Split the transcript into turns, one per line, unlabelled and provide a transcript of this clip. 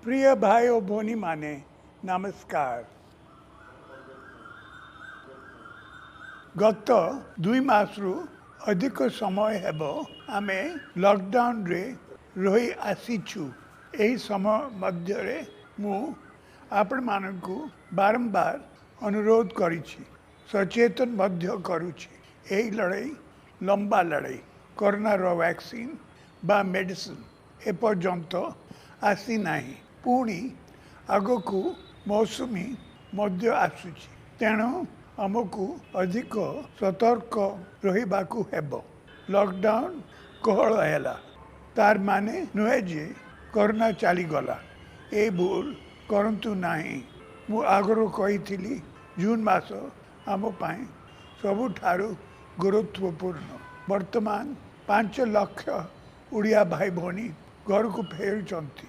ପ୍ରିୟ ଭାଇ ଓ ଭଉଣୀମାନେ, ନମସ୍କାର। ଗତ 2 ମାସରୁ ଅଧିକ ସମୟ ହେବ ଆମେ ଲକଡାଉନରେ ରହି ଆସିଛୁ। ଏହି ସମୟ ମଧ୍ୟରେ ମୁଁ ଆପଣମାନଙ୍କୁ ବାରମ୍ବାର ଅନୁରୋଧ କରିଛି, ସଚେତନ ମଧ୍ୟ କରୁଛି। ଏହି ଲଢ଼େଇ ଲମ୍ବା ଲଢ଼େଇ। କରୋନାର ଭ୍ୟାକ୍ସିନ୍ ବା ମେଡ଼ିସିନ୍ ଏପର୍ଯ୍ୟନ୍ତ ଆସିନାହିଁ। ପୁଣି ଆଗକୁ ମୌସୁମୀ ମଧ୍ୟ ଆସୁଛି, ତେଣୁ ଆମକୁ ଅଧିକ ସତର୍କ ରହିବାକୁ ହେବ। ଲକଡାଉନ୍ କୋହଳ ହେଲା ତାର ମାନେ ନୁହେଁ ଯେ କରୋନା ଚାଲିଗଲା। ଏ ଭୁଲ କରନ୍ତୁ ନାହିଁ। ମୁଁ ଆଗରୁ କହିଥିଲି, ଜୁନ୍ ମାସ ଆମ ପାଇଁ ସବୁଠାରୁ ଗୁରୁତ୍ୱପୂର୍ଣ୍ଣ। ବର୍ତ୍ତମାନ 5 ଲକ୍ଷ ଓଡ଼ିଆ ଭାଇ ଭଉଣୀ ଘରକୁ ଫେରୁଛନ୍ତି।